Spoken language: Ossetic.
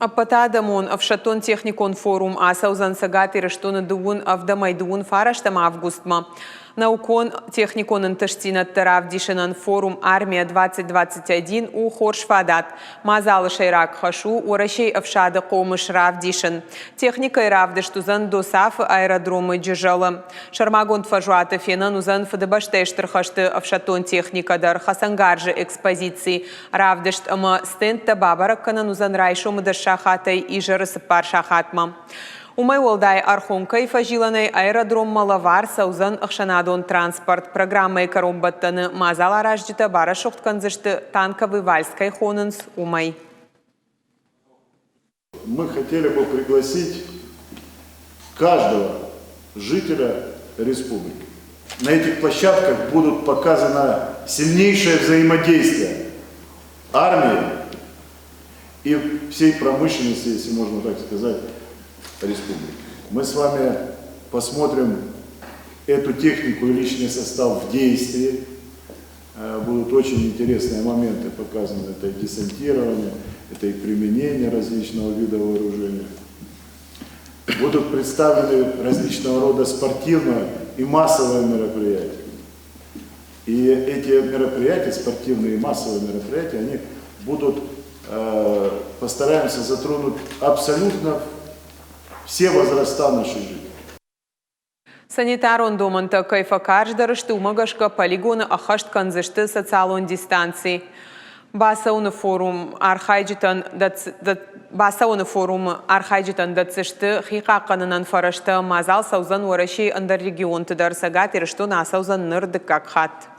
Ӕппӕтадӕмон ӕфсӕддон-техникон форум ацӕудзӕн Цӕгат Ирыстоны дыууын ӕвдӕмӕй дыууын фарӕстӕм августмӕ. Наукон-техникон ӕнтыстдзинӕдтӕ равдисынӕн форум «Армия-2021» у хорз фадат. Мадзалы сӕйраг хӕс у Уӕрӕсейы ӕфсады хъомыс равдисын. Техникӕйы равдыст уыдзӕн ДОСААФ-ы аэродромы Джызӕлы. Сӕрмагонд фӕзуаты фенӕн уыдзӕн Фыдыбӕстӕйы Стыр хӕсты ӕфсӕддон техникӕ дӕр, хӕцӕнгарзы экспозици, Равдыст ӕмӕ стендтӕ бабӕрӕг кӕнӕн уыдзӕн райсомы дӕс сахатӕй изӕры цыппар сахатмӕ. Уымӕй уӕлдай Архонкӕйы фӕзилӕнӕй аэродроммӕ лӕвар цӕудзӕн ӕхсӕнадон транспорт. Программӕйы кӕронбӕттӕны мадзаларазджытӕ барӕсугъд кӕндзысты танковый вальс кӕй хонынц, уымӕй. Мы хотели бы пригласить каждого жителя республики. На этих площадках будут показано сильнейшее взаимодействие армии и всей промышленности, если можно так сказать, республики. Мы с вами посмотрим эту технику и личный состав в действии. Э, будут очень интересные моменты показаны. Это и десантирование, это и применение различного вида вооружения. Будут представлены различного рода спортивные и массовые мероприятия. И эти мероприятия, спортивные и массовые мероприятия, они будут, э, постараемся затронуть абсолютно все возраста нашей жизни. Санитарон домӕнтӕ кӕй фӕкарздӕр сты, уымӕ гӕсгӕ полигоны ӕххӕст кӕндзысты социалон дистанци. Бацӕуыны форум архайджытӕн бацӕуыны форумы архайджытӕн дӕтдзысты хи хъахъхъӕнынӕн фӕрӕзтӕ. Мадзал цӕудзӕн Уӕрӕсейы ӕндӕр регионты дӕр. Цӕгат Ирыстоны ацӕудзӕн ныр дыккаг хатт.